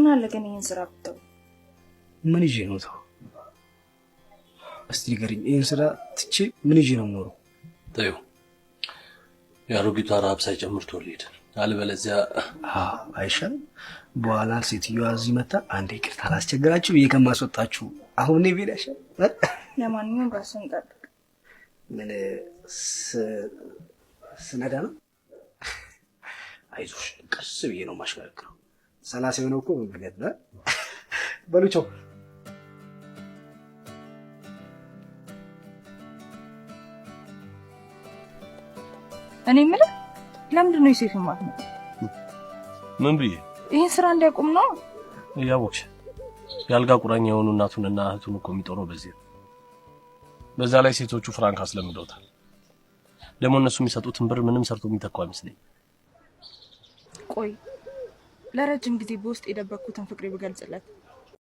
ምን አለ ግን ይህን ስራ ብተው። ምን ይዤ ነው ተው? እስቲ ንገሪኝ፣ ይህን ስራ ትቼ ምን ይዤ ነው የምኖረው? ተይው፣ የአሮጊቷ ረሀብ ሳይጨምር ቶሎ ሂድ፣ አለበለዚያ አይሻልም? በኋላ ሴትዮዋ እዚህ መታ አንዴ ይቅርታ አላስቸግራችሁ ብዬ ከማስወጣችሁ አሁን እኔ ብሄድ አይሻልም? ለማንኛውም ራስህን ጠብቅ። ምን ስነዳ ነው? አይዞሽ፣ ቀስ ብዬ ነው የማሽከረክረው። 30 የሆነው እኮ በምክንያት ነው። በሉ ቻው። እኔ የምልህ ለምንድን ነው ዮሴፍ የማትመጣው? ምን ብዬ? ይህን ስራ እንዲያቆም ነው። እያወቅሽ የአልጋ ቁራኛ የሆኑ እናቱንና እህቱን እኮ የሚጦረው በዚህ ነው። በዛ ላይ ሴቶቹ ፍራንክ አስለምደውታል። ደግሞ እነሱ የሚሰጡትን ብር ምንም ሰርቶ የሚተካው አይመስለኝም። ቆይ ለረጅም ጊዜ በውስጥ የደበቅኩትን ፍቅሬ ብገልጽለት